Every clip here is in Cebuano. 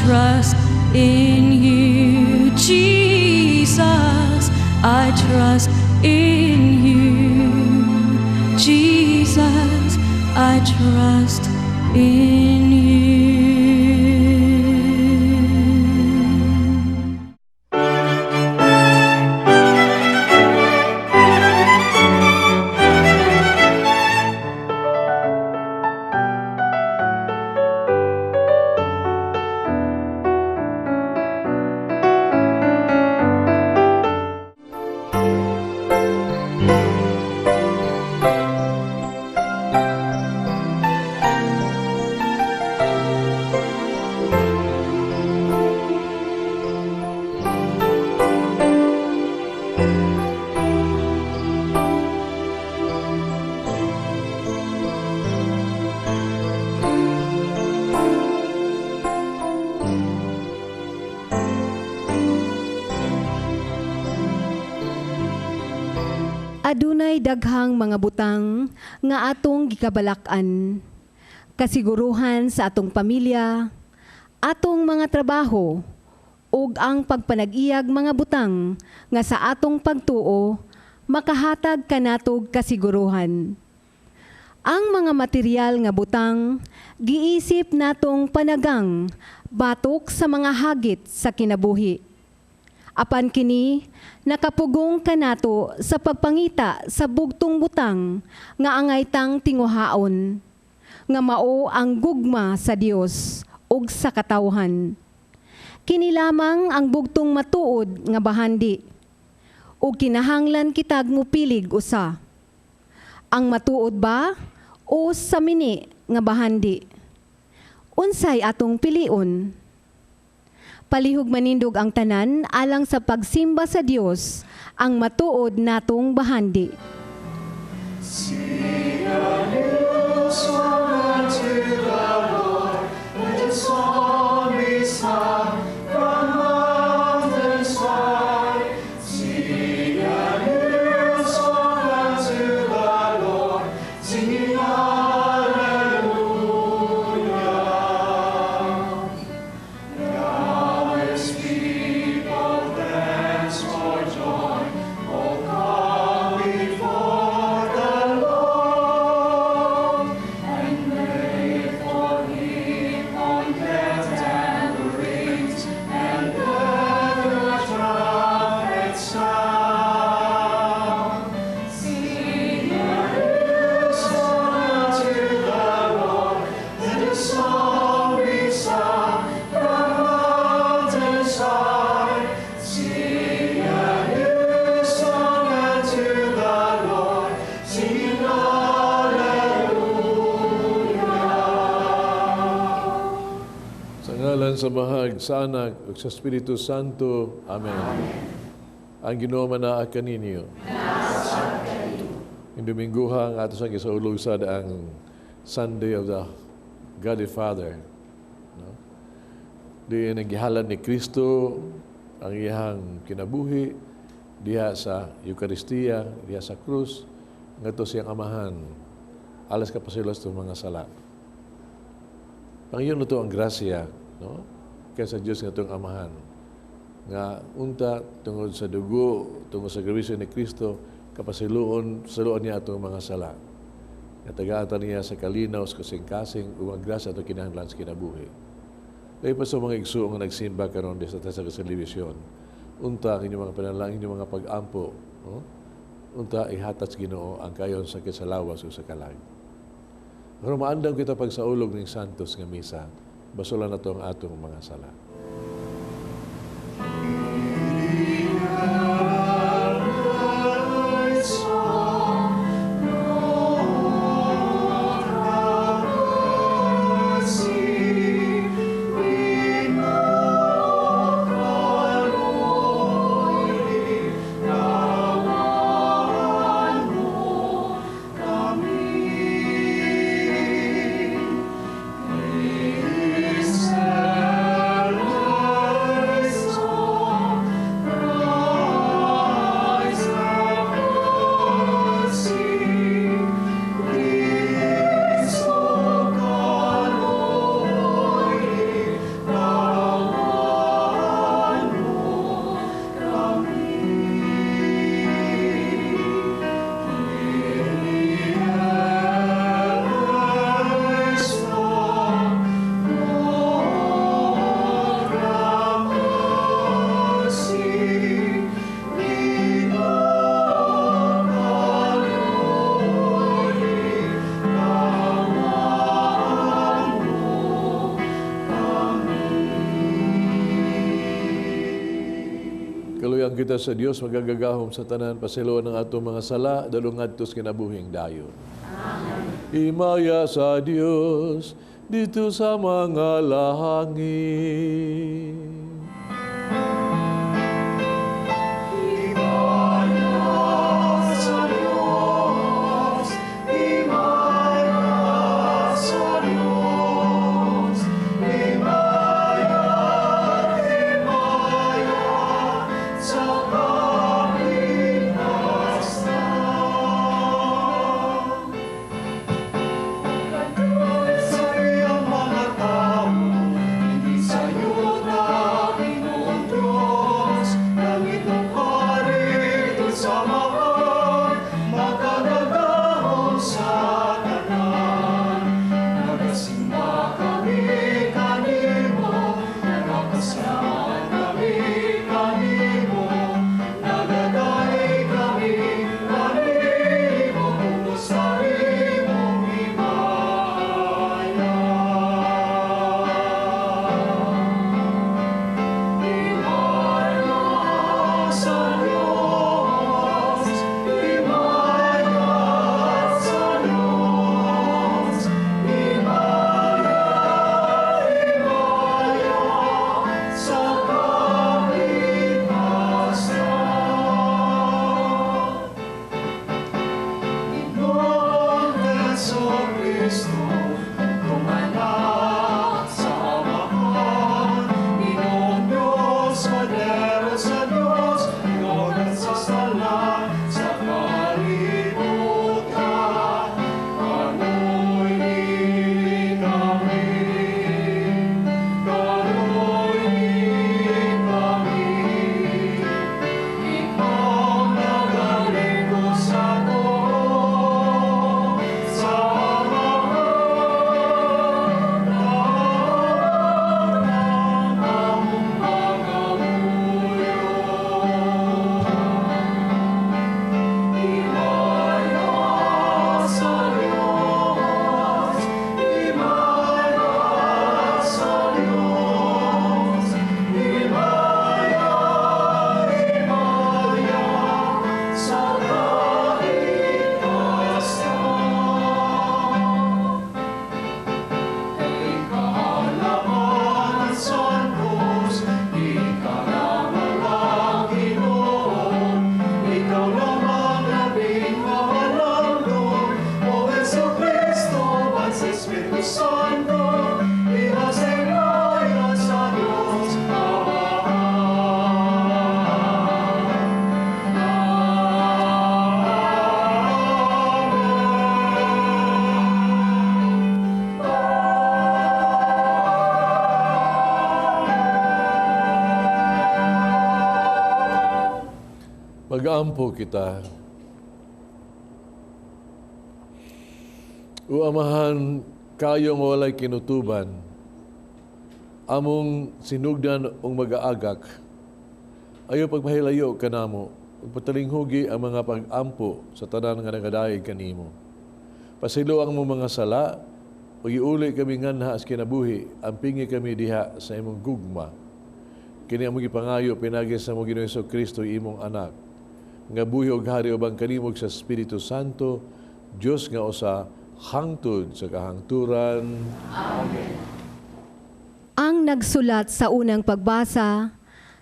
trust in you, Jesus. I trust in you, Jesus. I trust in you. Adunay daghang mga butang nga atong gikabalak-an. Kasiguruhan sa atong pamilya, atong mga trabaho, ug ang pagpanag-iyag mga butang nga sa atong pagtuo makahatag kanatog kasiguruhan. Ang mga material nga butang giisip natong panagang batok sa mga hagit sa kinabuhi. Apan kini nakapugong kanato sa pagpangita sa bugtong butang nga angay tang tinguhaon, nga mao ang gugma sa Dios ug sa katawhan. Kini lamang ang bugtong matuod nga bahandi, ug kinahanglan kitag mopilig usa. Ang matuod ba o sa mini nga bahandi? Unsay atong pilion? Palihog manindog ang tanan alang sa pagsimba sa Dios ang matuod natong bahandi. Sing a new song unto the Lord, let a song be sung from mountainside. Sing a new song unto the Lord, singing hallelujah. Yahweh's people dance for joy, all come before the Lord, and play for him on their tambourines and let the trumpet sound. Sing a new song unto the Lord, let a song be sung from mountainside. Sing a new song unto the Lord, singing hallelujah. Sa ngalan sa Amahag, sa Anak, ug sa Espiritu Santo. Amen. Ang Ginoo manaa kaninyo. Ning Domingoha ang ato sang gisaulog sa ang Sunday of the God the Father. No? Diin ang gihalad ni Kristo ang iyang kinabuhi diha sa Eucharistia, diha sa krus, ngadto siyang amahan. Alas kapasaylo sa mga sala. Panginoon to ang grasya, no? Kaya sa Dios nga atong amahan nga unta tungod sa dugo, tungod sa grasya ni Kristo, kapasiluon, saluan niya atong mga sala. Nga tagaan niya sa kalinaw, sa kasing-kasing, ug ang grasya atong kinahanglan sa kinabuhi. Lahi pa sa mga igsuong nga nagsimba karon sa sa telebisyon. Unta ang inyong mga panalangin, inyong mga pag-ampo, no? Unta ihatag sa Ginoo ang kayon sakit sa lawas o sa kalag. Pero maandam kita pagsaulog ng Santos nga misa, basulan na to ang atong mga sala. Sing Magampo kita sa Dios magagagahom sa tanan, pasayloan ang atong mga sala, dalung ngadto sa kinabuhing dayon. Amen. Himaya sa Dios didto sa mga langit. Himaya sa Dios, himaya sa Dios, himaya, himaya sa kalikasan. Sa iyang mga tao, hindi sa yuta, Ginoong Diyos, langit ug hari sa Amahan, makagagahom sa tanan. Nagasimba kami kanimo, nagapasalamat kami kanimo, nagadaig kami kanimo, tungod sa imong himaya. Himaya sa Dios, himaya sa Dios, himaya, himaya sa kalikasan. Ginoong Hesus Kristo, bugtong Anak sa Amahan, Ginoong Diyos, Kordero sa Diyos, gihugat sa sala sa kalibutan. Kanuyli kami, kanuyli kami, ikaw nagalig-on sa tuo, sa Amahan, ang among pangamuyo. Himaya sa Dios, himaya sa Dios, himaya, himaya sa kalikasan. Ikaalaman ang santos, ikarangalang Ginoo, ikaw lamang labing mahalandong, O Hesus Kristo, sa Espiritu Santo, iha sa himaya sa Diyos Amahan. Amen. Mag-ampo kita. O Amahan, kayong walay kinutuban, among sinugdan ug magaagak, ayaw pagpahilayo kanamo, ug patalinghugi ang mga pag-ampo sa tanan nga nagadaig kanimo. Pasayloa ang among mga sala, ug iuli kami nganha sa kinabuhi, ampingi kami diha sa imong gugma. Kini among gipangayo pinaagi sa among Ginoong Kristo imong anak, nga buhi og hari uban kanimo sa Espiritu Santo, Dios nga usa hangtod sa kahangturan. Amen. Ang nagsulat sa unang pagbasa,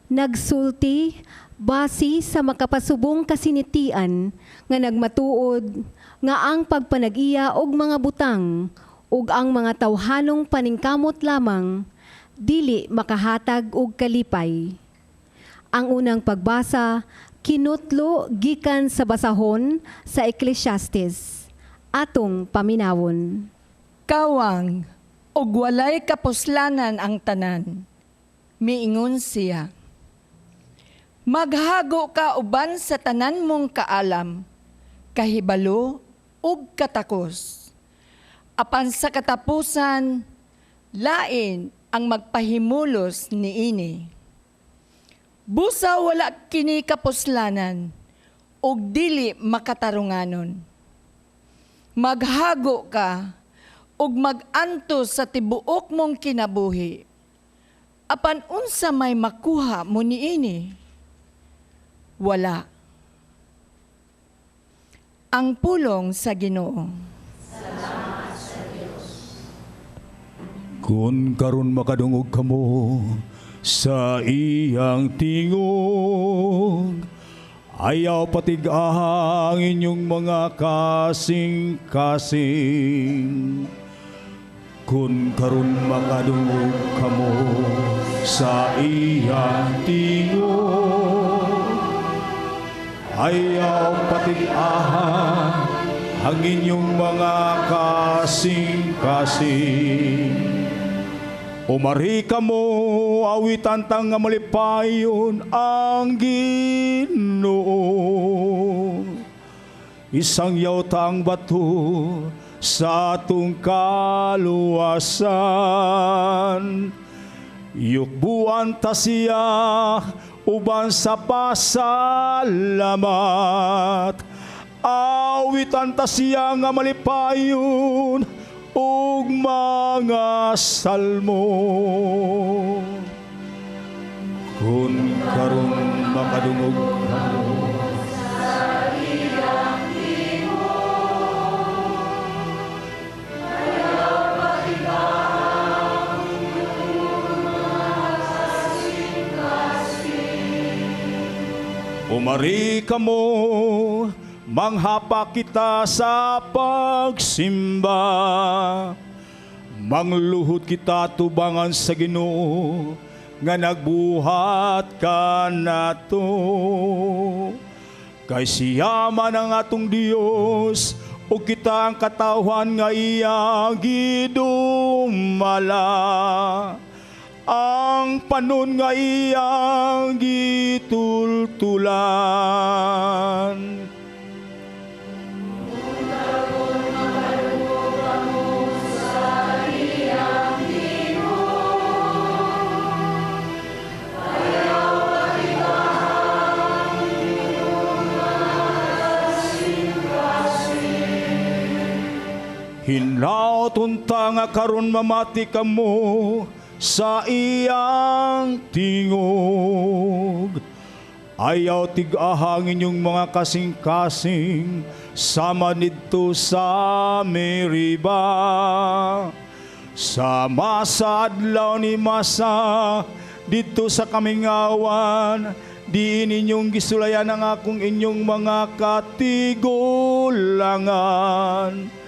nagsulti base sa makapasubong kasinatian nga nagmatuod nga ang pagpanag-iya og mga butang ug ang mga tawhanong paningkamot lamang dili makahatag og kalipay. Ang unang pagbasa kinutlo gikan sa basahon sa Ecclesiastes. Atong paminawon. Kawang, ug walay kapuslanan ang tanan. Miingon siya. Maghago ka uban sa tanan mong kaalam, kahibalo ug katakos. Apan sa katapusan, lain ang magpahimulos niini. Busa wala kini kapuslanan ug dili makatarunganon. Maghago ka ug mag-antos sa tibuok mong kinabuhi. Apan unsa may makuha mo niini? Wala. Ang pulong sa Ginoo. Kung karon makadungog kamo sa iyang tingog, ayaw patig-aha ang inyong mga kasing-kasing. Kung karon makadungog kamo sa iyang tingog, ayaw patig-aha ang inyong mga kasing-kasing. Umari kamo, awitan tang nga malipayon ang Ginoo. Isang yawta ang bato sa atong kaluwasan. Yukbuan ta siya uban sa pasalamat. Awitan ta siya nga malipayon ug mga salmo. Kung karon makadungog kamo sa iyang tingog, ayaw patig-aha ang inyong mga kasing-kasing. Umari kamo, manghapa kita sa pagsimba. Mangluhod kita tubangan sa Ginoo nga nagbuhat kanato. Kay siya man ang atong Dios ug kita ang katawhan nga iyang gidumala. Ang panon nga iyang gitultulan. Hinaut unta nga karon mamati kamo sa iyang tingog. Ayaw tig-aha ang inyong mga kasing-kasing sama nidto sa Meriba. Sama sa adlaw ni Masa didto sa kamingawan, diin ninyong gisulayan ang akong inyong mga katigulangan.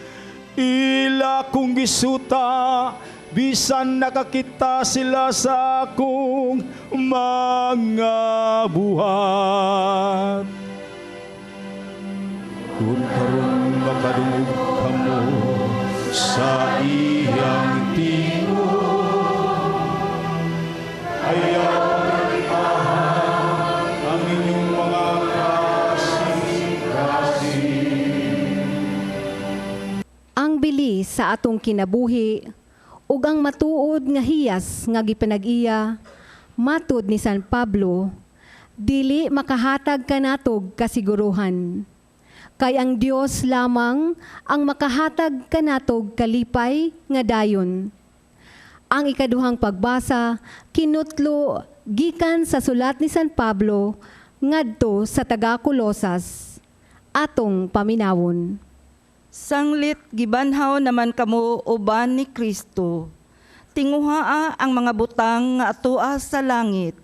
Ila kong gisuta, bisan nakakita sila sa akong mga buhat. Kung karon makadungog kamo sa iyang tingog, ayaw patig-aha ang inyong mga kasing-kasing. Ang bili sa atong kinabuhi ug ang matuod nga hiyas nga gipanag-iya matud ni San Pablo, dili makahatag kanatog kasiguruhan. Kay ang Dios lamang ang makahatag kanatog kalipay nga dayon. Ang ikaduhang pagbasa kinutlo gikan sa sulat ni San Pablo ngadto sa taga-Kolosas. Atong paminawon. Sanglit gibanhaw naman kamo uban ni Kristo. Tinguhaa ang mga butang nga atoa sa langit.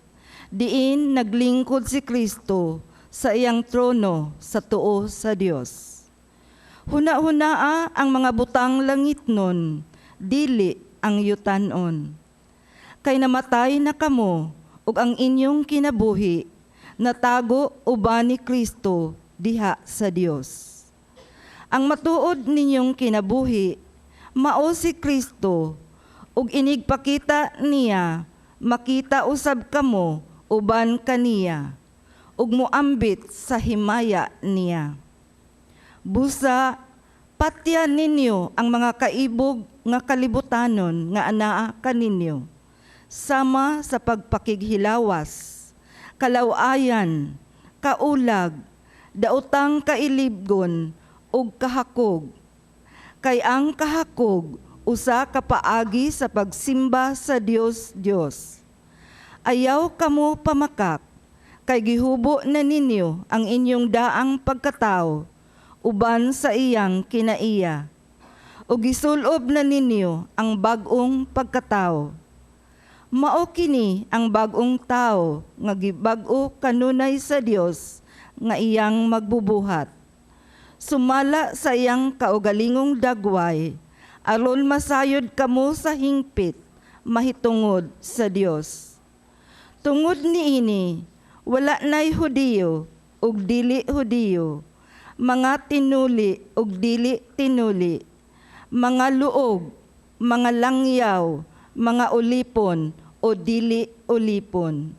Diin naglingkod si Kristo sa iyang trono sa tuo sa Dios. Huna-hunaa ang mga butang langitnon, dili ang yutanon. Kay namatay na kamo ug ang inyong kinabuhi natago uban ni Kristo diha sa Dios. Ang matuod ninyong kinabuhi, mao si Kristo, ug inigpakita niya, makita usab kamo uban kaniya, ug moambit sa himaya niya. Busa, patyan ninyo ang mga kaibog nga kalibutanon nga anaa kaninyo, sama sa pagpakighilawas, kalawayan, kaulag, daotang kailibgon, ug kahakog. Kay ang kahakog usa ka paagi sa pagsimba sa Dios Dios. Ayaw kamo pamakak, Kay gihubo na ninyo ang inyong daang pagkatao uban sa iyang kinaiya. O gisulob na ninyo ang bag-ong pagkatao. Mao kini ang bag-ong tao nga gibag-o kanunay sa Dios nga iyang magbubuhat. Sumala sa iyang kaugalingong dagway, aron masayod kamo sa hingpit mahitungod sa Dios. Tungod niini, wala na'y Hudiyo ug dili Hudiyo, mga tinuli ug dili tinuli, mga luog, mga langyaw, mga ulipon o dili ulipon.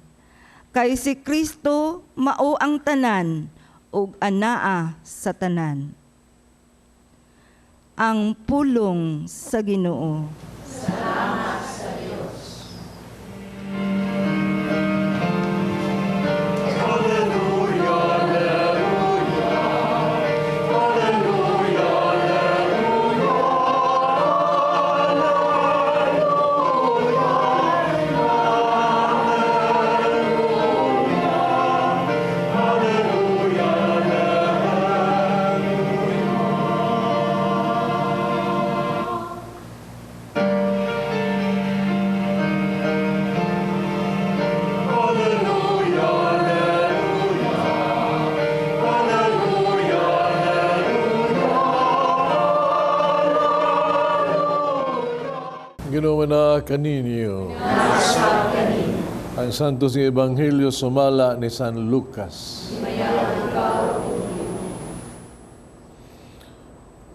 Kay si Kristo mao ang tanan ug anaa sa tanan. Ang pulong sa Ginoo. Ginoo na kaninyo. Ang Santos nga Ebanghelyo sumala ni San Lucas.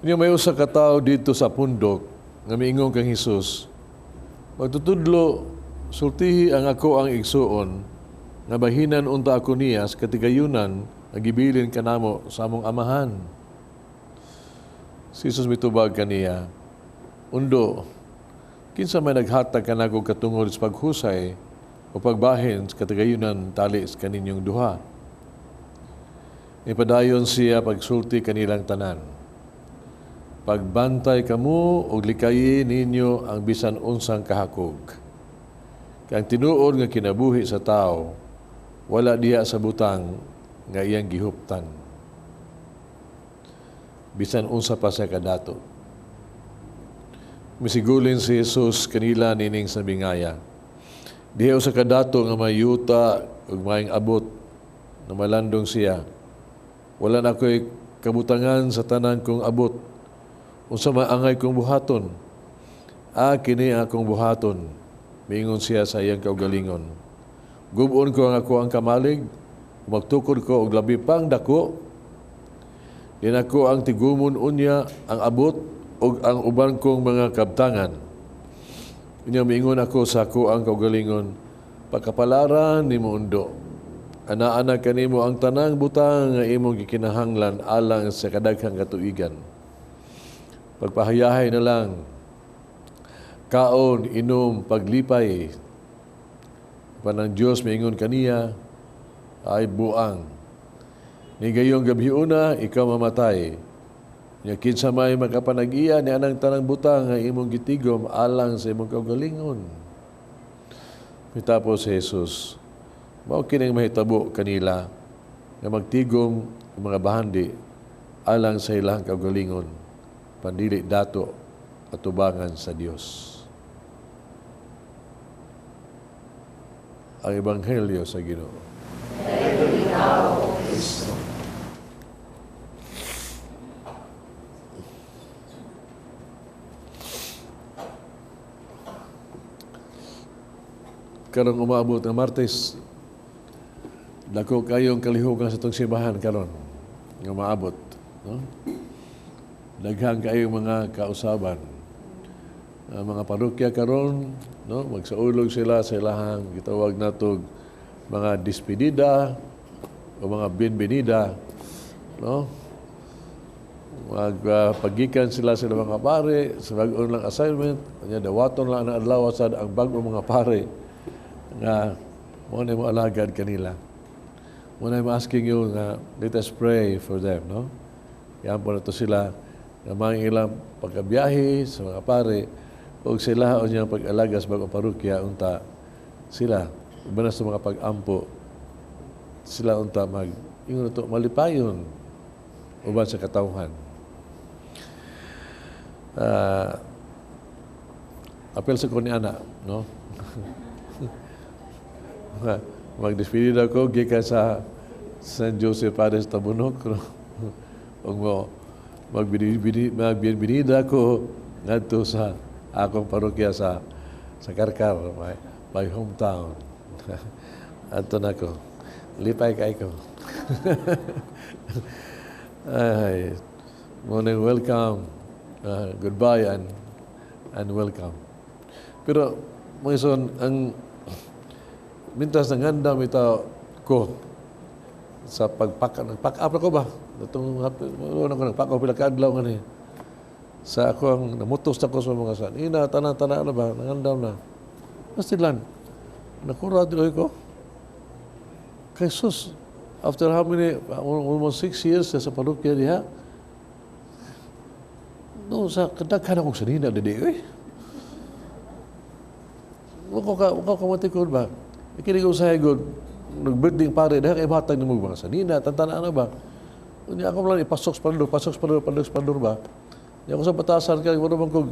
Niya may usa ka tawo dito sa pundok nga miingon kang Hesus, magtutudlo, sultihi ang ako ang igsuon nga bahinan unta ako niya sa katigayunan nga gibilin kanamo sa among amahan. Si Jesus mitubag kaniya, undo, kinsa may naghatag kanako katungod sa paghusay o pagbahin sa katigayunan tali sa kaninyong duha. Ipadayon siya pagsulti kanilang tanan. Pagbantay kamo og likayi ninyo ang bisan unsang kahakog. Kay ang tinuod nga kinabuhi sa tao, wala diha sa butang nga iyang gihuptan. Bisan unsa pa siya kadato. Misigulin si Jesus kanila nining sa bingaya. Diha usa ka dato nga may yuta ug maayong abot na malandong siya. Wala na ako'y kabutangan sa tanan kong abot. Unsa may angay kong buhaton? Ah, kini ang akong buhaton. Miingon siya sa iyang kaugalingon. Gub-on ko ang ako ang kamalig, magtukod ko og labi pang dako. Din ako ang tigumon unya ang abot ug ang uban kong mga kabtangan. Unya miingon ako sa ako ang kaugalingon, pagkapalaran nimo undo. Ana-ana kanimo ang tanang butang nga imong gikinahanglan alang sa kadaghang katuigan. Pagpahayahay na lang, kaon, inom, paglipay. Panang Diyos miingon kaniya, ay buang. Ni gayong gabhiuna, ikaw mamatay. Nya kinsa may makapanag-iya ni anang tanang butang nga imong gitigom alang sa imong kaugalingon. Mitapos si Jesus, mao kining mahitabo kanila nga magtigom ang mga bahandi alang sa ilang kaugalingon, pandili dato atubangan sa Dios. Ang Ebanghelyo sa Ginoo. Karong umaabot ang Martes, dako kayong kalihukan sa itong simbahan karon nga maabot, no? Daghang kayong mga kausaban. Ang mga parokya karon, no, magsaulog sila sa ilahang gitawag natog mga despedida o mga bienvenida, no? Magpagikan sila sa mga pare sa bag-o lang assignment, anya dawaton lang ang adlaw sad ang bag-o mga pare nga mo na mo alagad kanila. Mo na asking you nga let us pray for them, no? Yan po na to sila nga mga ilang pagkabiyahe sa mga pare o sila o niyang pag-alaga sa bagong parokya unta sila uban sa mga pag-ampo Sila unta mag ingon to malipayon uban sa katawhan. Apel sa ko ni ana, no? Magdespedida ko gikan sa San Jose Pares Tabunok, no? Ug mo magbienvenida ko ngadto sa akong parokya sa Carcar, my hometown. Adto na ko. Lipay kay ko. Ay, morning, welcome. Goodbye and welcome. Pero mga igsoon, ang mintas nangandam ito ko sa pagpak nagpack up ko ba? Itong ano ko nagpack up pila ka adlaw nga ni. Sa ako ang namutos na ko sa mga san. Ina tanan-tanan na ba nangandam na. Pastilan. Nakura dili ko. Kay sus, after how many, almost 6 years sa parokya diha, no, sa kadaghan akong sanina dili eh. Wa ko kamatikod ba? Ikinig ko sa good, nag-birthday pare, dahil kay batang nimo mga sanina, tantana na ba? Unya ako lang ipasok sa palador, pasok sa palador, pasok sa palador ba? Unya ako sa batasan kay wala man ko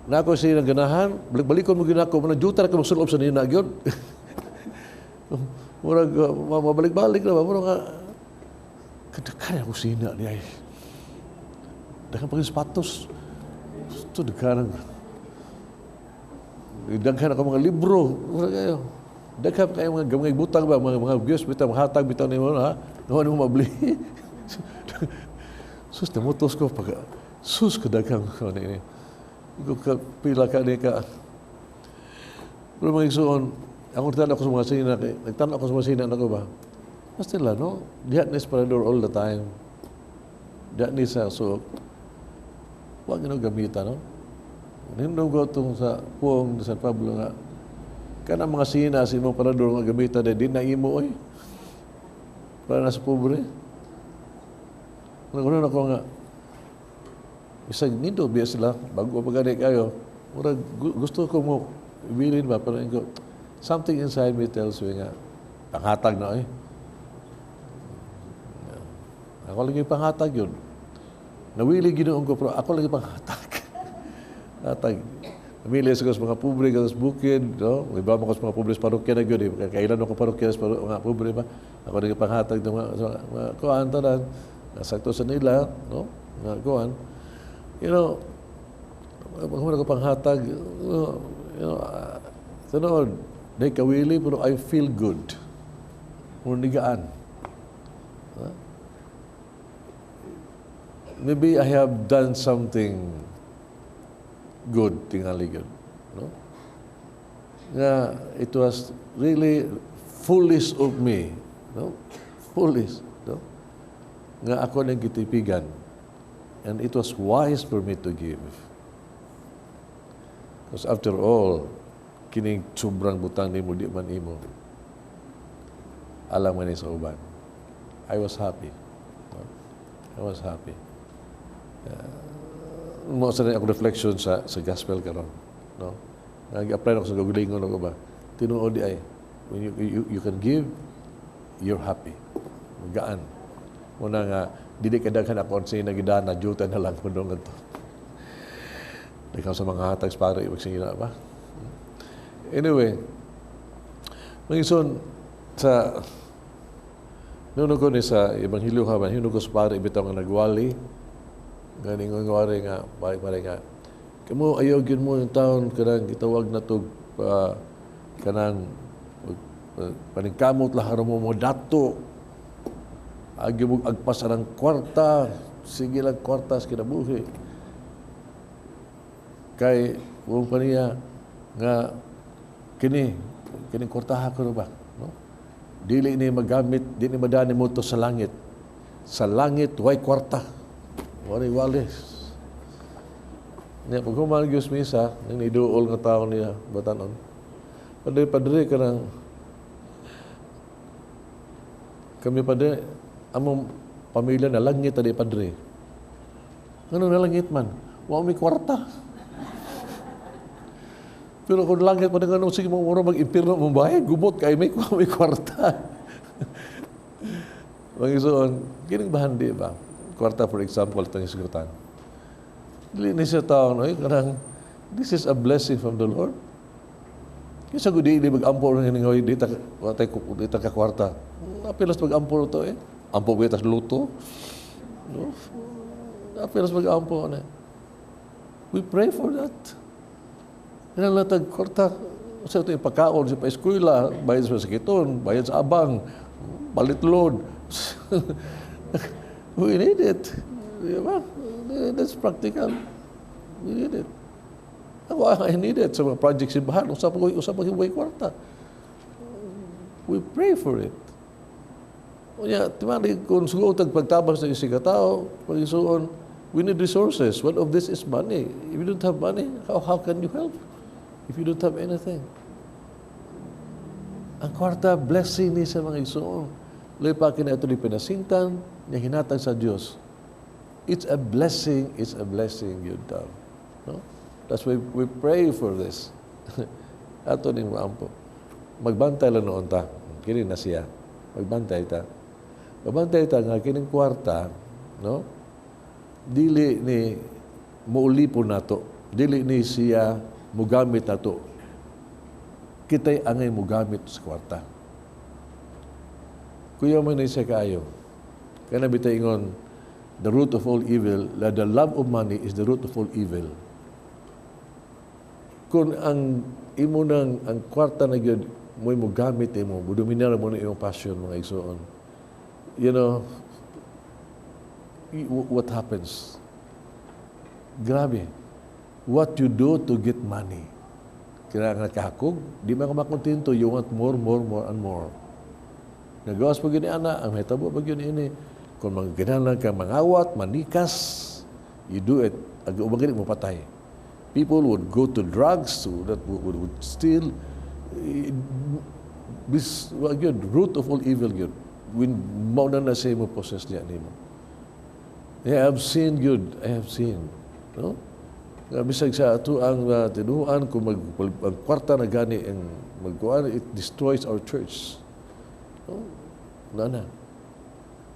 na ako siya ganahan, balik-balikon mo ginako, mana juta na ka magsulob sa nina gyud. Murag mabalik-balik na ba? Murag nga kadaghan ako sina ni ay. Daghan pa sapatos. Ito, daghan. Daghan ako mga libro. Murag kayo. Daghan kayo mga butang ba, mga views, bitaw, mga hatag, bitaw nimo ha. Nawa nimo mabli. Sus, namutos ko pag sus kadaghang ko ni. Ko ka pila ka ni ka. Pero mga igsoon, ako nagtan ako sa mga sina, nagtan ako sa mga sina nako ba. Basta lang, no? Diha ni sa parador all the time. Diha ni sa, so, wag nyo gamitan, no? Nindong ko itong sa puong San Pablo nga, kanang mga sina sa imong parador nga gamitan, di na imo, oy. Para na sa pobre. Nagkunan ako nga, bisag nindot biya sila, bago pa gani kayo, murag gusto ko mo ibilin ba, pero ko, something inside me tells me nga, panghatag na eh. Ako lagi panghatag yun. Nawili ginoon ko, pero ako lagi panghatag. Hatag. Namili sa mga pobre sa bukid, no? Iba mo ko sa mga pobre sa parokya na gyud eh. Kailan ako parokya sa mga pobre ba? Ako lagi panghatag ng mga kuan tanan. Nasakto sa nila, no? Mga kuan. Pag ko panghatag, tinuod, di kawili, pero I feel good. Munigaan. Huh? Maybe I have done something good, tingali good. No? Nga, it was really foolish of me. No? Foolish. No? Nga ako nang gitipigan. And it was wise for me to give. Because after all, kining sobrang butang nimo di man imo. Alam man ni sa uban. I was happy. No? I was happy. Mo sa ako reflection sa gospel karon, no? Nag-apply ako sa kaugalingon ako ba. Tinuod di ay when you can give, you're happy. Magaan. Muna nga dili ka daghan ako sa nagidana juta na lang kuno ngadto. Daghan sa mga hatag sa pare magsingila ba. Anyway, mga igsoon, sa Nuno ko ni sa Ebanghelyo ha, hinuno ko sa pare bitaw nga nagwali. Ganing nga nga pare pare nga. Kamo ayaw gyud mo yung taon kanang gitawag na to kanang paningkamot lang mo mo dato. Agi mo agpas ng kwarta, sige lang kwarta sa kinabuhi. Kay buong pa niya nga kini kini kwartaha ko ba, no? Dili ni magamit, di ni madani mo to sa langit. Sa langit way kwarta. Wala walis. Niya pag human gyud misa, nang niduol nga tao niya batanon. Padre, padre kanang kami padre, among pamilya na langit adi padre. Ngano na langit man? Wa mi kwarta. Pero kung langit pa ngano sige mo mura mag-impierno mo bahay, gubot kay may kwarta. Mga igsoon, kining bahandi ba? Kwarta, for example, itong isgutan. Dili ni siya tao, no? Kanang, this is a blessing from the Lord. Kinsa gud di mag-ampo ng hiningoy, di ta, watay, di ta ka kwarta. Apilas mag-ampo to eh. Ampo ba tas luto? No? Apilas mag-ampo na. We pray for that. Kinahanglan tag kwarta sa ito yung pagkaon, sa pa-eskwela, bayad sa sakiton, bayad sa abang, palit load. We need it. Di ba? That's practical. We need it. Ako, I need it sa mga project simbahan. Usap ko, usap ko, way kwarta. We pray for it. Unya, timali, kung sugot tag pagtabang sa isang tao, pag-isuon, we need resources. One of this is money. If you don't have money, how can you help? If you don't have anything. Ang kwarta, blessing ni sa mga igsoon. Lahi pa kini ato ni pinasingtan, niya hinatag sa Dios. It's a blessing yun daw. No? That's why we pray for this. Ato ning maampo. Magbantay lang noon ta. Kini na siya. Magbantay ta. Magbantay ta nga kining kwarta, no? Dili ni muulipon nato. Dili ni siya mugamit nato. Kita'y angay mugamit sa kwarta. Kuya man ni siya kaayo. Kaya bitay ingon, the root of all evil, the love of money is the root of all evil. Kung ang imo nang ang kwarta na gyud mo'y mogamit imo, mudominar mo na imong passion, mga igsoon. You know what happens? Grabe. What you do to get money. Kaya nga kahakog, di man ka makontento, you want more, more, more, and more. Nagawas pa gyud ni ana, ang mahitabo pa gyud ini. Kung mga ka mangawat, manikas, you do it. Ag ubang gani mo patay. People would go to drugs, to, that would steal. This, well, yun, root of all evil yun. When mao na na siya mo possess niya nimo. Yeah, I have seen good. I have seen. No? Nga bisag sa ato ang tinuan kung mag, ang kwarta na gani ang magkuan, it destroys our church. No? Wala na.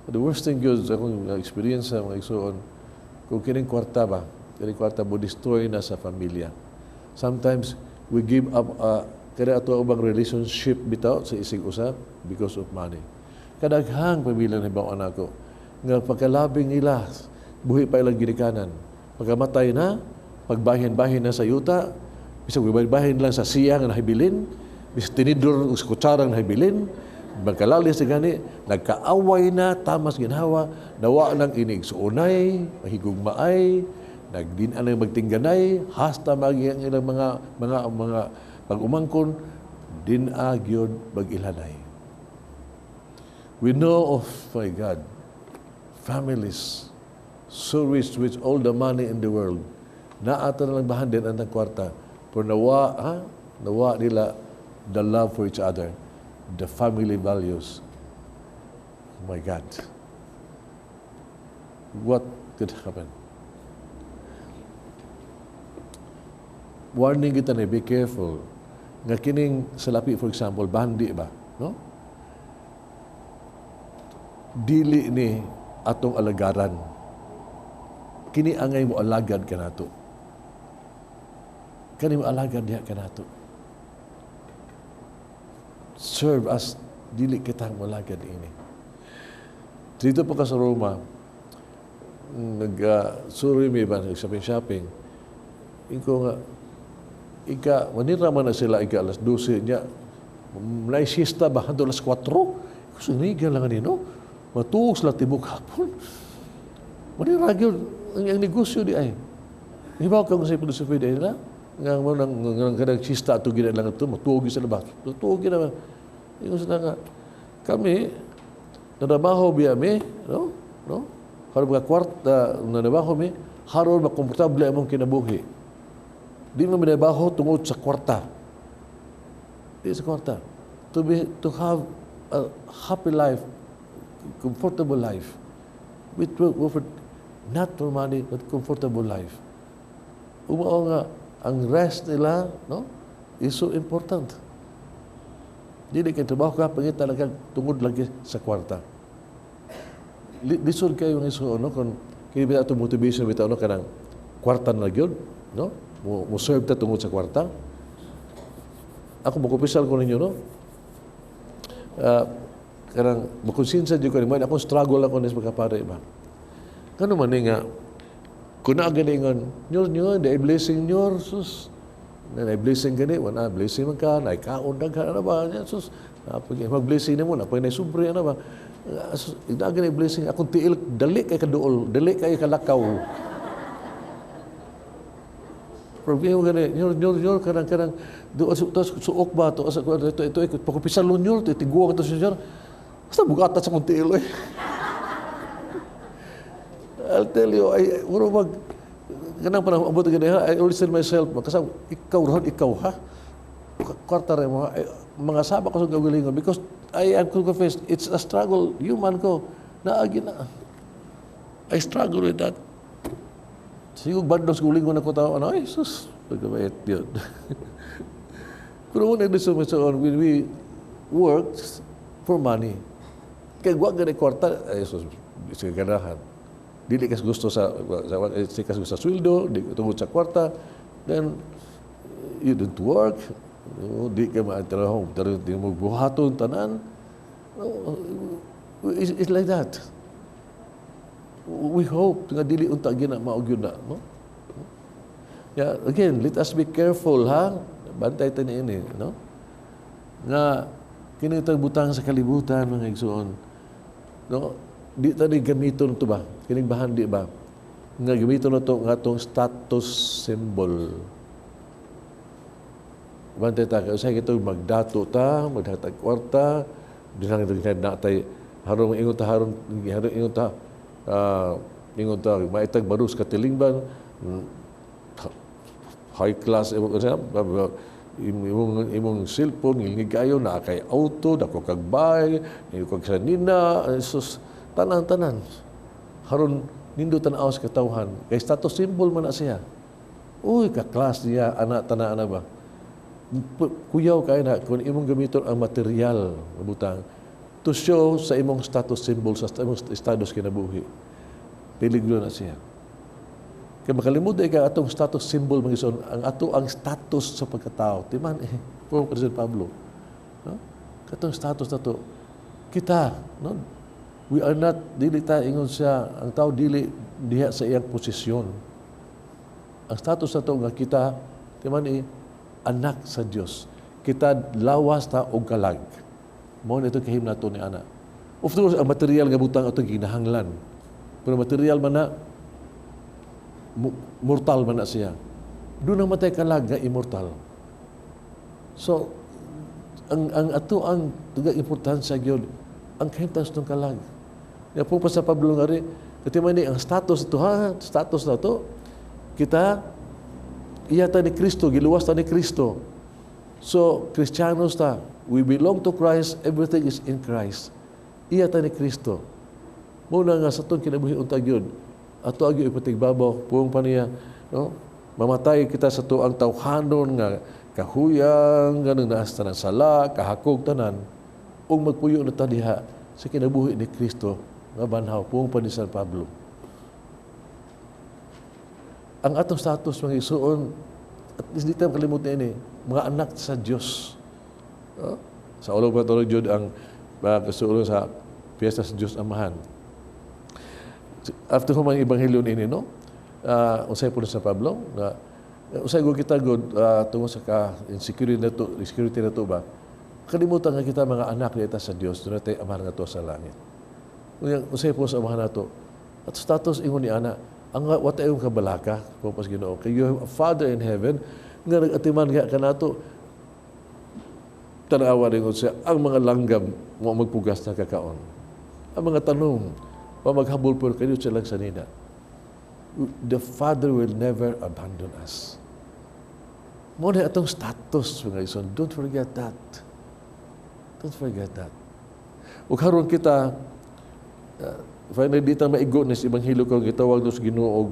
The worst thing good sa akong experience sa mga igsoon, kung kining kwarta ba, kining kwarta mo destroy na sa pamilya. Sometimes we give up kada ato ubang relationship bitaw sa isig usa because of money. Kadaghang pamilya na hibaw nako nga pagkalabing nila buhi pa ilang ginikanan. Pagkamatay na, pagbahin-bahin na sa yuta, bisag bahin lang sa siya nga nahibilin, bisag tinidor o sa kutsarang nahibilin, magkalalis na gani, nagkaaway na, tamas ginhawa, nawa ng inig suunay, mahigugmaay, nagdin ang magtingganay, hasta magi ang ilang mga pag-umangkon, din gyud mag-ilanay. We know of, my God, families so rich with all the money in the world, naata na lang bahan din ang kwarta, pero nawa, ha? Nawa nila the love for each other, the family values. Oh my God. What could happen? Warning kita na, be careful. Nga kining salapi, for example, bandi ba? No? Dili ni atong alagaran. Kini angay mo alagad kanato. Kani mo alagad diha kanato. Serve us, dili kita mo alagad ini. Dito pa ka sa Roma, nag-suri mi ba, shopping shopping, inko nga, ika, manira man na sila, ika alas 12 niya, naisista ba, hando alas 4? Sunigan lang nino, matuog sila tibok hapon. Manira gyud ang negosyo di ay. Hibaw ka sa philosophy di nila, nga mo nang nga kanang sista ato gina lang ato, matuog sila ba? Matuog gina ba? Ingon sila nga, kami, nanabaho biya mi, no? No? Haron mga kwarta, nanabaho mi, haron makomportable among kinabuhi. Di mo minabaho tungod sa kwarta. Di sa kwarta. To have a happy life, comfortable life. With, not for money, but comfortable life. Umao nga, ang rest nila, no, is so important. Dili kay trabaho ka, pangita lang tungod lagi sa kwarta. Lisod kayo mga igsoon, no? Kung kini bitaw atong motivation bitaw, no, kanang kwarta na gyud, no? Mo serve ta tungod sa kwarta. Ako, mokumpisal ko ninyo, no? Kanang makonsensya jud ko nimo, akong struggle ako nis pagkapare ba. Ngano man ni nga kung naa gani ingon, "Nyor, nyor, the blessing nyor, sus. Na blessing gani, wala blessing man ka, na kaon daghan ano ba, sus. Mag-blessing nimo, na pag sobre ano ba. Sus, naa gani blessing, akong tiil dali kay kaduol, dali kay kalakaw." Problema gani, "Nyor, nyor, nyor," kanang do to suok ba to asa ito ito ito pakumpisal nyor, tiguang ito siya. Basta bugata sa akong tiil eh. I'll tell you, I, muro mag, kanang panahon, abot gani ha, I always tell myself, kasam, ikaw ron, ikaw ha, kwarta rin mo, ay, mga saba ko sa gagalingon, because I am to confess, it's a struggle, human ko, naagi na. I struggle with that. Siguro bandong sa gulingon ako tao, ano, ay, sus, pagkabait yun. Pero when I so on, when we work for money, kay wa gani kwarta, ay, sus, sige ganahan. Dili kas gusto sa di kas gusto sa sweldo, di tungod sa kwarta, then you don't work, no, di ka maatrabaho, pero di mo buhaton tanan. No, it's like that. We hope nga dili unta gina mao gyud na, no? Yeah, again, let us be careful ha. Bantay ta niini, no? Nga kini butang sa kalibutan, mga igsoon. No? Di ta ni gamiton to ba? Kining bahandi ba? Nga gamiton na to nga atong status symbol. Bantay ta kay usahay kita magdato ta, maghatag kwarta, dinang na tay harong ingon ta harong harong ingon ta maitag barus katilingban, high class imong imong imong cellphone ngilngig kayo, naa kay auto, dako kag bay, kag sanina, sus, tanan-tanan haron nindot tan-aw sa katawhan kay status symbol man na siya. Uy, ka class niya ana tana ana ba. Kuyaw kay na kung imong gamiton ang material nga butang to show sa imong status symbol, sa imong status kinabuhi, peligro na siya. Kay makalimot ka atong status symbol, mga igsoon, ang ato ang status sa pagkatao. Timan eh, po President Pablo. No? Katong status na to, kita, no? We are not, dili ta, ingon siya, ang tao dili diha sa iyang posisyon. Ang status na to nga kita, timan eh, anak sa Dios. Kita lawas ta og kalag. Mao na ito kahim nato ni ana. Of course, ang material nga butang atong ginahanglan. Pero material man na, mortal man na siya. Doon ang matay kalag nga immortal. So, ang ato ang tuga importansya gyud ang kahimtang sa kalag. Ya po pa sa Pablo nga ri, kati man ni ang status ito ha, status na to, kita iya ta ni Kristo, giluwas ta ni Kristo. So, Kristiyanos ta, we belong to Christ, everything is in Christ. Iya ta ni Kristo. Muna nga sa itong kinabuhi unta gyud, ato agyo ipatigbabaw, puong pa niya, no? Mamatay kita sa tuang tawhanon nga kahuyang, ganun naas tanan sala, kahakog tanan, ug magpuyo na ta diha sa kinabuhi ni Kristo nga banhaw, puong pa ni San Pablo. Ang atong status, mga igsoon, at least di tayo makalimot ini, mga anak sa Dios. No? Sa ulog pa jud ang kasulo sa piyesta sa Dios Amahan. After human ebanghelyo ini, no? Unsay po ni San Pablo nga unsay gud kita gud tungod sa ka insecurity na to ba. Kalimutan nga kita mga anak ni sa Dios, doon tayo amahan nga to sa langit. Unya unsay po sa amahan nato? At status ingon ni ana, ang wa tayong kabalaka po pas Ginoo. Kay you have a Father in heaven nga nag-atiman nga kanato. Tanawa rin siya, ang mga langgam mo magpugas na kakaon. Ang mga tanong, pa maghabol po kayo siya lang sanina. The Father will never abandon us. Mo na atong status, mga igsoon. Don't forget that. Don't forget that. Ug karon kita, finally, di ta maigo ni sa Ebanghelyo kung gitawag nos Ginoo og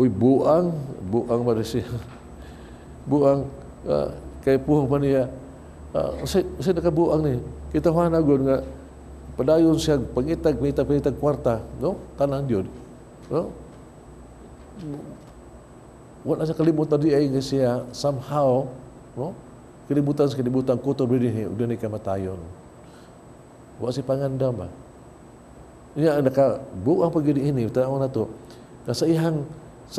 uy buang, buang marisi. Buang kay puhong pa niya. Unsay nakabuang ni? Kita huwanagod nga Padayon siya pangitag, pangitag, pangitag kwarta, no? Tanan yun. No? Wala sa kalibutan di ay nga siya somehow, no? Kalibutan sa kalibutan, kutob rin ug dunay kamatayon. Wa si pangandam ba? Niya ang nakabuang pag ini, tanaw na to, nga sa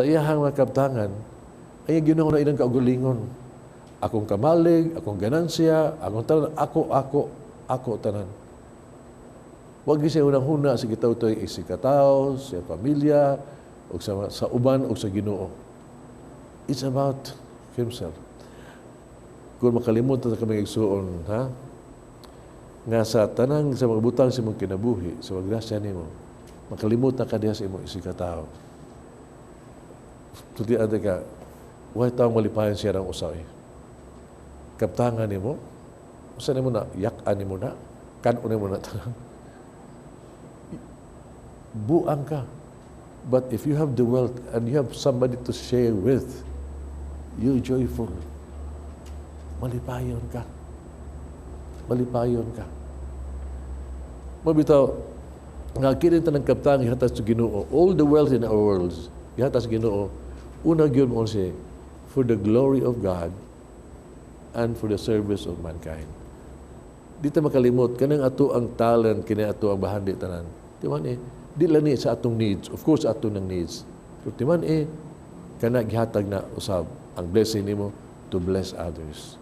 iyahang makabtangan, ay Ginoo na ilang kaugalingon. Akong kamalig, akong ganansya, akong tanan, ako, ako, ako tanan. Wag siya unang huna sa kitaw to'y isikataw, sa pamilya, o sa uban, o sa Ginoo. It's about himself. Kung makalimutan sa kami igsuon, ha? Nga sa tanang sa mga butang sa imong kinabuhi, sa mga grasya nimo, makalimutan ka diha sa imong isikataw. Tuti ate ka, way taong malipayan siya ng usay. Kaptangan nimo, usa nimo na, yak-an nimo na, kan-o nimo na tanan. Buang ka. But if you have the wealth and you have somebody to share with, you joyful. Malipayon ka. Malipayon ka. Mabitaw, nga kini tanang kaptang ihatag sa Ginoo, all the wealth in our worlds, ihatag sa Ginoo, una gyud mo siya, for the glory of God and for the service of mankind. Di ta makalimot, kanang ato ang talent, kini ato ang bahandi tanan. Di man eh, di lang ni sa atong needs. Of course, ato ng needs. Pero di man eh, kana gihatag na usab ang blessing nimo to bless others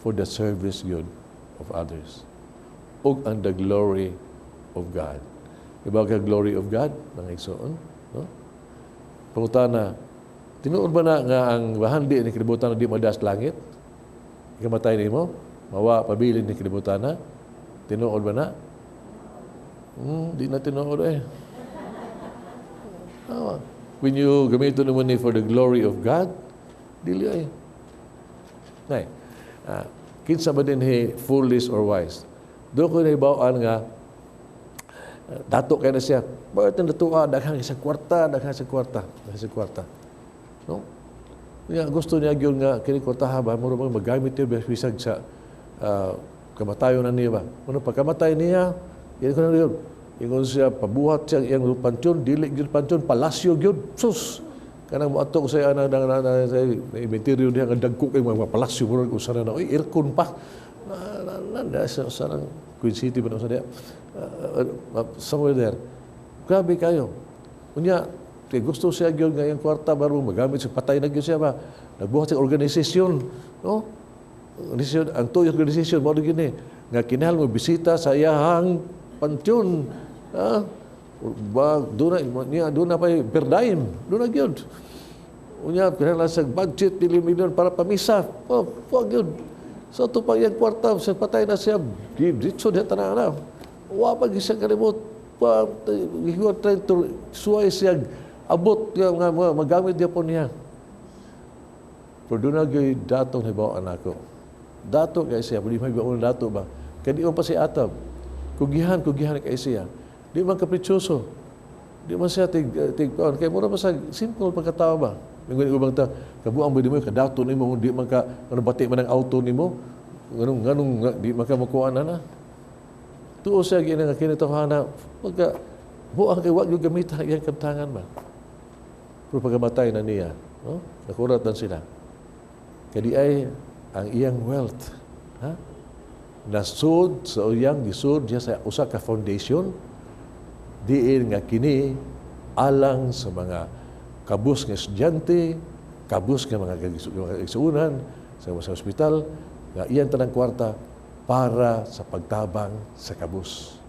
for the service good of others ug ang the glory of God. Iba ka glory of God, mga igsoon, no? Pangutana, tinuod ba na nga ang bahandi ni kalibutan na di madas langit? Ikamatay nimo, mawa pabilin ni kalibutan na? Tinuod ba na? Di na tinuod eh. Ah, when you gamiton mo ni for the glory of God, dili ay. Nay, kinsa ba din he foolish or wise? Doon ko nahibawaan nga, dato kay na siya. Bakit ang dato ka? Daghan sa kwarta, daghan sa kwarta, daghan sa kwarta. No? Nga gusto niya gyud nga kini kwartaha ba muro bang magamit niya bisag sa kamatayon na niya ba. Ano pagkamatay niya, yan ko na yun. Ingon siya pabuhat siya iyang pansyon, dili gyud pansyon, palasyo gyud. Sus. Kanang moadto ko sa ana na na sa inventaryo niya nga dagko kay mga palasyo murag usa na na, oy, aircon pa. Na na na, na sa nang Queen City ba na sa diya? Somewhere there. Grabe kayo. Unya, kay gusto siya gyud nga iyang kwarta baron magamit sa patay na gyud siya ba. Nagbuhat siya organisasyon, no? Organisasyon, ang tuyo organisasyon mao gyud ni nga kinahanglan mo bisita sa iyahang pansyon. Ha? Ba doon na niya doon na pa per diem, doon na gyud. Unya kinahanglan sa budget milyon para pamisa. Oh, wa gyud. So ato pa iyang kwarta sa patay na siya, ditso diha tanan na. Wa pa gyud siya kalimot. Pa, he was trying to suway siya abot nga, nga, nga magamit niya po niya. Pero doon na gyud datong hibaw nako. Dato kay siya, di may dato ba? Kay di man pa siya atab. Kugihan, kugihan kay siya. Di man kapritsoso. Di man siya tig tig kay mura pa sa simple pagkatao ba. Mingon ubang ta, kabuang ba di mo kadato nimo di man ka ano bati man ang auto nimo. Nganong nganong nga, di man ka makuha na na. Tuo siya gina nga kinatohana pagka buang kay wa gyud gamita iyang kabtangan ba. Pero pagkamatay na niya, no? Nakurat na sila. Kadi ay ang iyang wealth, ha? Nasud sa iyang gisud niya sa usa ka foundation diin nga kini alang sa mga kabus nga estudyante, kabus nga mga igsuunan sa ospital, nga iyang tanang kwarta para sa pagtabang sa kabus.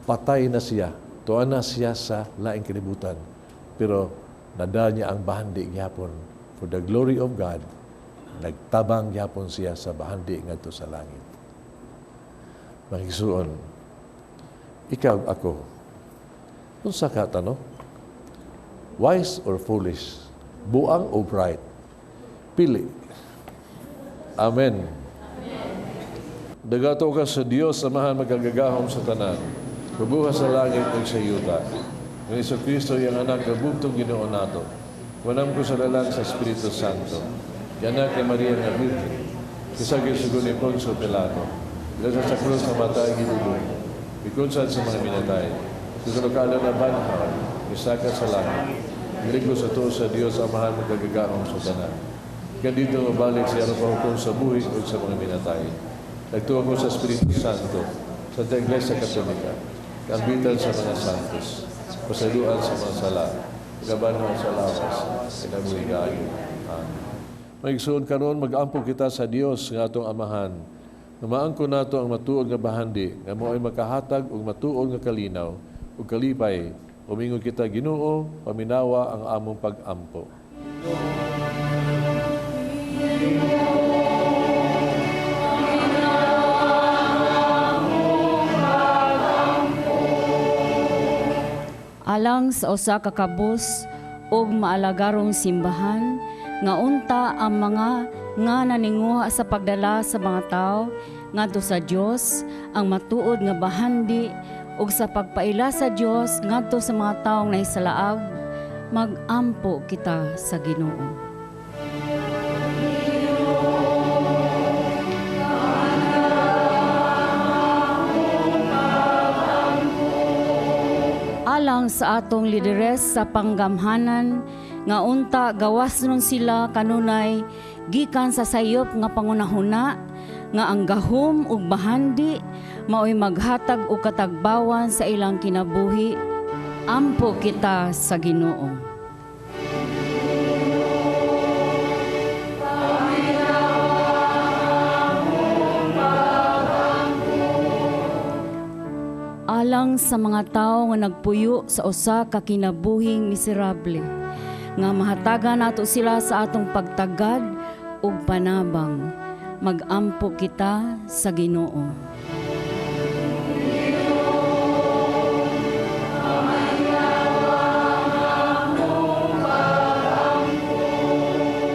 Patay na siya, tuwa na siya sa laing kalibutan. Pero nada niya ang bahandi gyapon for the glory of God. Nagtabang gyapon siya sa bahandi ngadto sa langit. Mga igsuon, ikaw ako, unsa ka tano? Wise or foolish? Buang o bright? Pili. Amen. Nagatuo ka sa Dios, Amahan makagagahom sa tanan. Kabuhat sa langit ug sa yuta. Nga Hesus Kristo iyang anak nga bugtong Ginoo nato. Manamko sa lalang sa Espiritu Santo. Anak ni Maria nga Birhen. Kisagil sugo ni Poncio Pilato. Gilansa sa krus namatay gilubong. Mikunsan sa mga minatay, Susunod na banhaw, misaka sa langit, Giligos sa tuo sa Dios Amahan magkagagaong sa tanan. Kan dito mabalik siya ang pahukom sa buhi ug sa mga minatay. Nagtuo ko sa Espiritu Santo, sa Iglesia Katolika, kaambitan sa mga santos, pasayloan sa mga sala, pagkabanhaw sa lawas, kinabuhi kaayo. Amen. Maigsoon karon mag-ampo kita sa Dios nga atong Amahan. Namaangko nato ang matuod nga bahandi nga mao'y makahatag og matuod nga kalinaw ug kalipay. Umingon kita Ginoo, paminawa ang among pag-ampo. Alang sa usa ka kabus ug maalagarong simbahan nga unta ang mga nga naninguha sa pagdala sa mga tawo ngadto sa Dios ang matuod nga bahandi ug sa pagpaila sa Dios ngadto sa mga tawo nahisalaag, magampo kita sa Ginoo. Alang sa atong lideres sa panggamhanan nga unta gawas nun sila kanunay gikan sa sayop nga pangunahuna nga ang gahom ug bahandi maoy maghatag og katagbawan sa ilang kinabuhi, ampo kita sa Ginoo. Alang sa mga tawo nga nagpuyo sa usa ka kinabuhing miserable nga mahatagan nato sila sa atong pagtagad ug panabang, magampo kita sa Ginoo.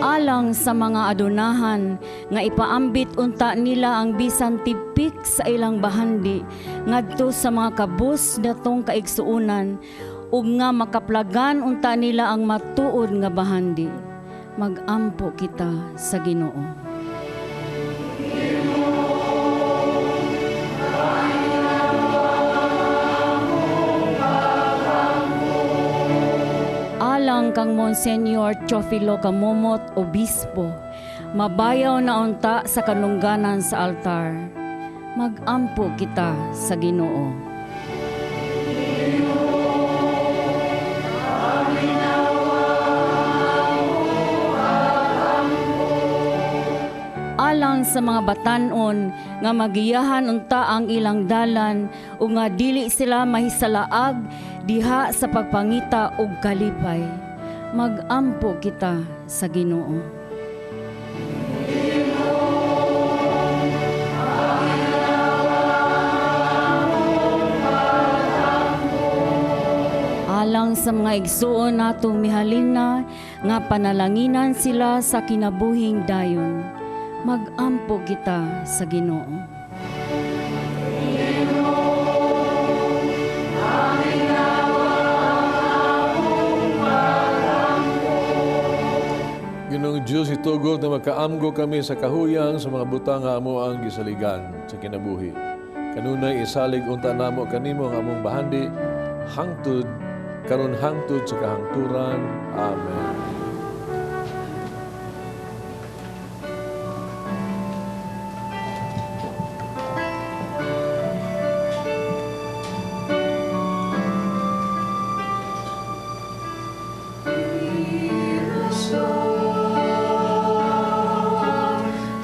Alang sa mga adunahan nga ipaambit unta nila ang bisan tipik sa ilang bahandi ngadto sa mga kabus natong kaigsuonan ug nga makaplagan unta nila ang matuod nga bahandi, magampo kita sa Ginoo. Alang kang Monsenyor Teofilo Camomot, Obispo, mabayaw na unta sa kanungganan sa altar, magampo kita sa Ginoo. Alang sa mga batan-on nga magiyahan unta ang ilang dalan ug nga dili sila mahisalaag diha sa pagpangita og kalipay, magampo kita sa Ginoo. Alang sa mga igsuon natong mihalin na nga panalanginan sila sa kinabuhing dayon, magampo kita sa Ginoo. Ginoong Diyos, itugot na makaamgo kami sa kahuyang sa mga butang nga amo ang gisaligan sa kinabuhi. Kanunay isalig unta namo kanimo ang among bahandi, hangtod karon hangtod sa kahangturan. Amen.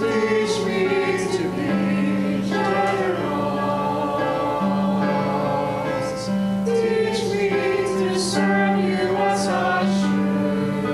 Teach me to be generous. Teach me to serve you as I should.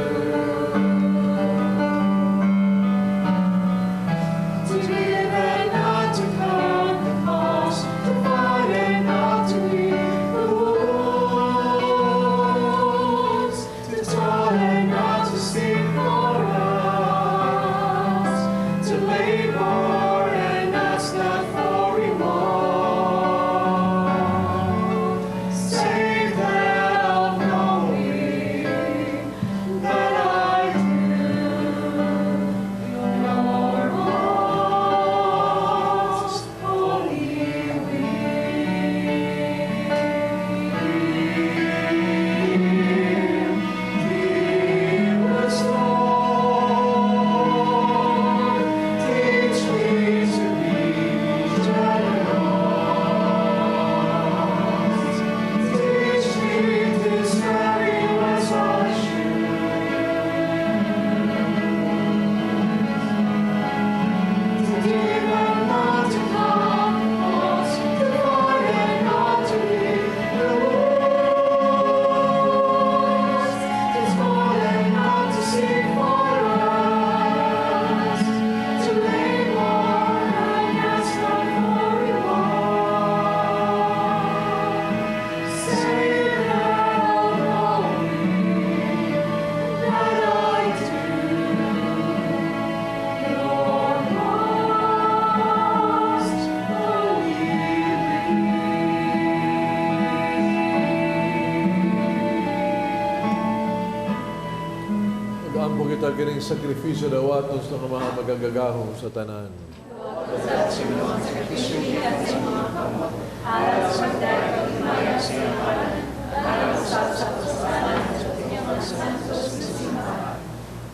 Nag-ampo kita kining sakripisyo dawaton sa mga magagagahom sa tanan.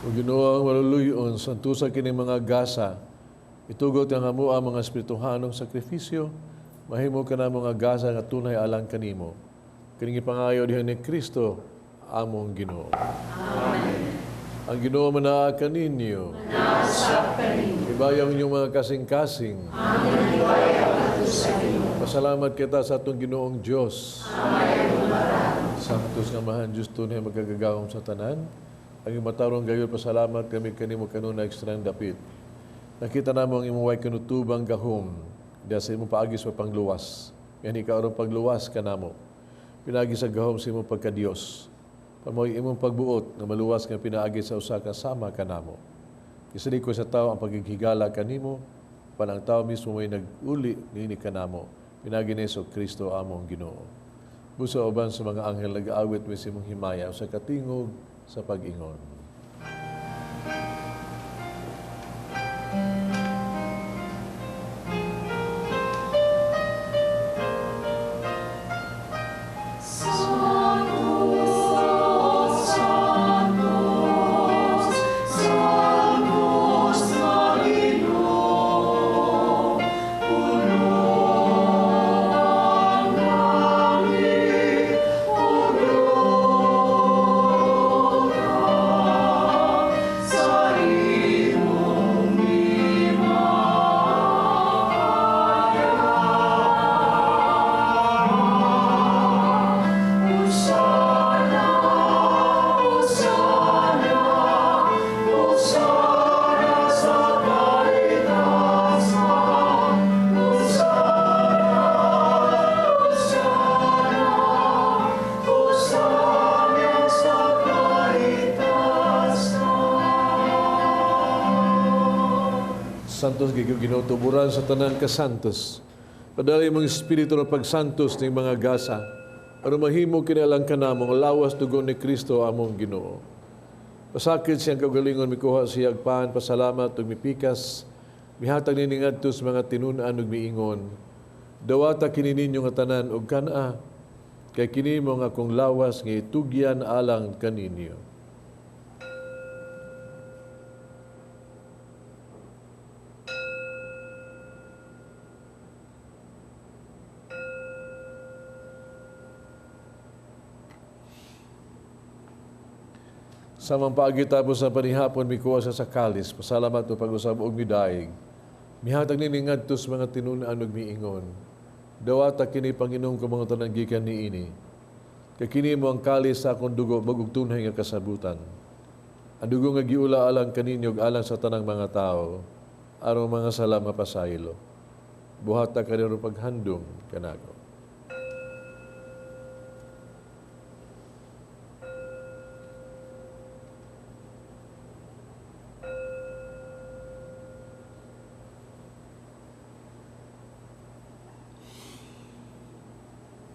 O Ginoo ang maluluyon, santusa kini mga gasa. Itugot ang amo ang mga espirituhanong sakripisyo, mahimo ka na mga gasa nga tunay alang kanimo. Kining ipangayo diha ni Kristo among Ginoo. Amen. Ang Ginoo manaa kaninyo. Ibayang inyong mga kasing-kasing. Pasalamat kita sa atong Ginoong Dios. Sanctus nga mahan Diyos tunay magagagawom sa tanan. Ang matarong gayon pasalamat kami kanimo kanunay ekstrang dapit. Nakita namo ang imong way kanutubang gahom diha sa imong paagi sa pangluwas. Yan ikaw aron pagluwas kanamo. Pinaagi sa gahom sa imong pagkadiyos. Pamoy imong pagbuot nga maluwas nga pinaagi sa usa ka sama kanamo. Isilikoy sa tao ang pagighigala kanimo, pan ang tao mismo may nag-uli niini kanamo. Pinaagi ni Hesus Kristo among Ginoo. Busa uban sa mga anghel nag-aawit mi sa imong himaya sa katingog sa pag-ingon. Santos ginutuburan sa tanan ka santos. Padala imong espiritu na pagsantos ning mga gasa. Aron mahimo kinalang kanamo ang lawas dugo ni Kristo among Ginoo. Pasakit siyang kaugalingon mikuha siya og pan, pasalamat ug mipikas, mihatag niini ngadto sa mga tinun-an ug miingon. Dawata kini ninyo nga tanan ug kan-a, kay kini mo nga akong lawas nga itugyan alang kaninyo. Samang paagi tapos sa panihapon, mikuha siya sa kalis. Pasalamat o pag-usab og midaig. Mihatag nini ngadto sa mga tinun-an ug miingon. Dawata kini Panginoon ko mga tanan gikan niini. Kay kini mo ang kalis sa akong dugo bag-ug tunhay nga kasabutan. Ang dugo nga giula alang kaninyo ug alang sa tanang mga tao, aron mga sala mapasaylo. Buhata kanino paghandom kanako.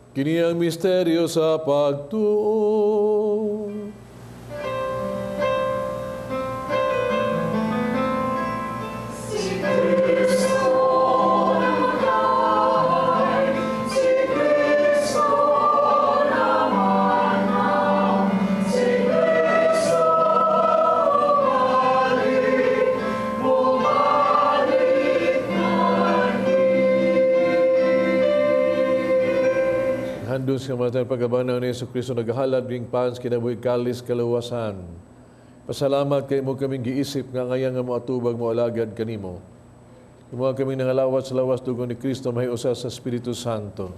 Kini ang misteryo sa pagtuo. Si Kristo namatay, si Kristo namanaw, si Kristo bumalik, bumalik na. Handon sa kamatayon pagkabanaw ni Hesus Kristo naghalad ring pans kinabuhi kalis kaluwasan. Pasalamat kay mo kaming giisip nga ngayon nga moatubag mo alagad kanimo. Imo kaming nangalawat sa lawas dugo ni Kristo mahiusa sa Espiritu Santo.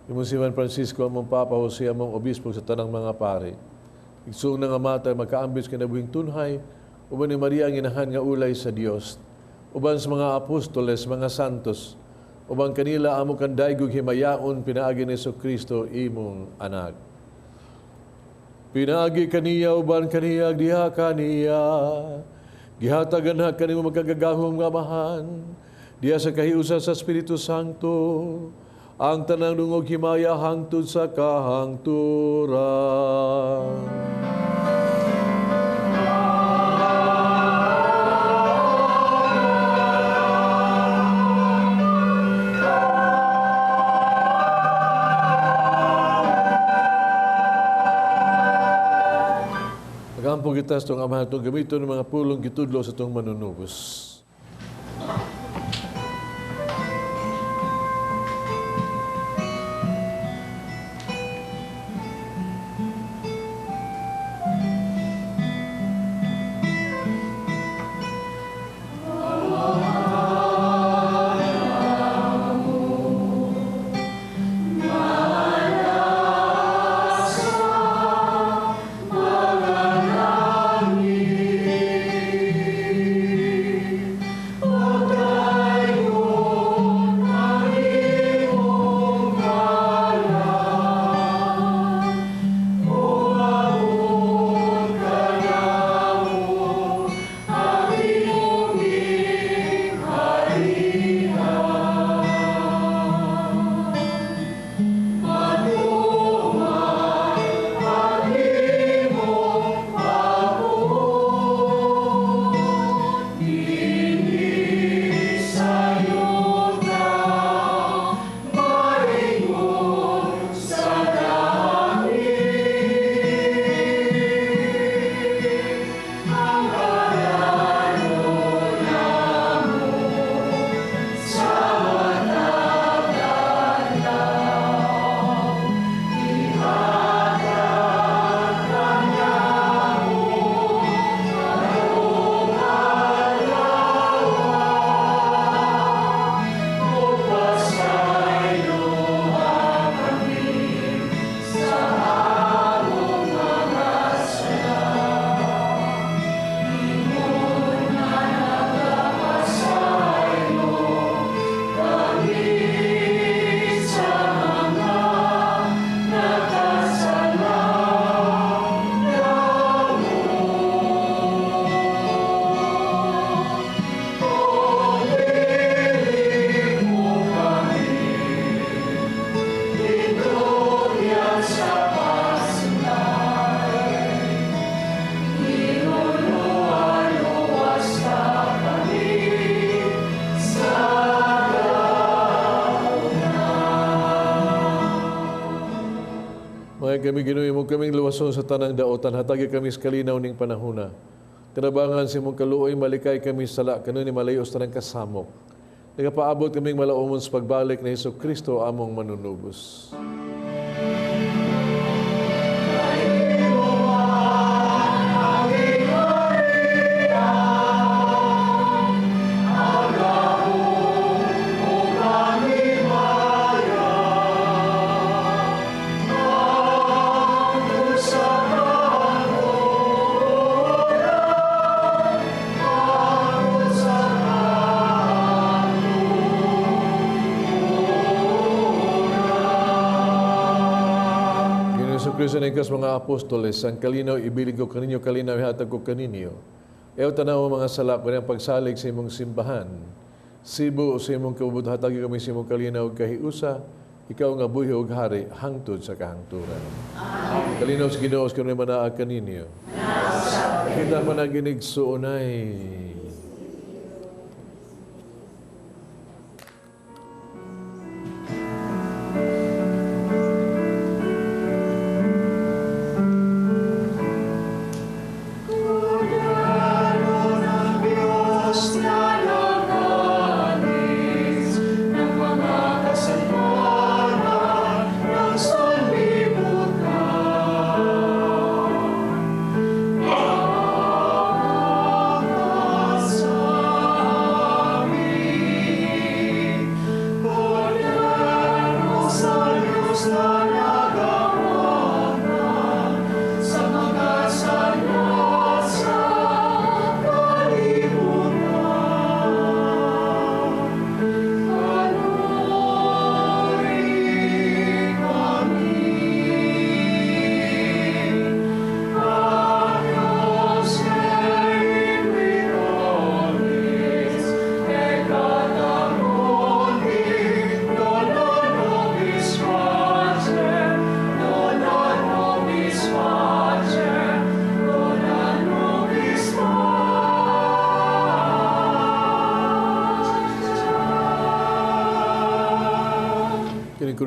Imo si Juan Francisco among Papa Jose among Obispo sa tanang mga pare. Igsuong nga mata makaambis kinabuhing tunhay uban ni Maria ang inahan nga ulay sa Dios. Uban sa mga apostoles, mga santos, uban kanila amo kan daygog himayaon pinaagi ni Kristo imong anak. Pinaagi kaniya uban kaniya diha kaniya gihatagan ha kanimo magkagagahom nga amahan diha sa kahiusa sa Espiritu Santo ang tanang dungog himaya hangtod sa kahangturan. Amen. Magampo kita sa itong Amahan itong gamiton ng mga pulong gitudlo sa itong manunubos. Mga kami Ginoo mo kaming luwason sa tanang daotan, hatagi kami sa kalinaw ning panahona. Tinabangan sa imong kaluoy, malikay kami sa sala, kanuni malayo sa tanang kasamok. Nagapaabot kaming malaumon sa pagbalik ni Hesus Kristo among manunubos. Kristo ng mga apostoles, ang kalinaw ibilig ko kaninyo, kalinaw ihatag ko kaninyo. Ew tanaw mga sala ko niyang pagsalig sa imong simbahan. Sibo sa imong kabubut, hatagi kami sa imong kalinaw kahiusa, ikaw nga buhi og hari hangtod sa kahangturan. Amen. Kalinaw sa Ginoo sa kanunay manaag kaninyo. Kita managinig suunay.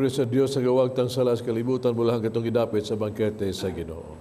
Sa Dios sa gawagtang sala sa kalibutan, bulahan katong gidapit sa bangkete sa Ginoo.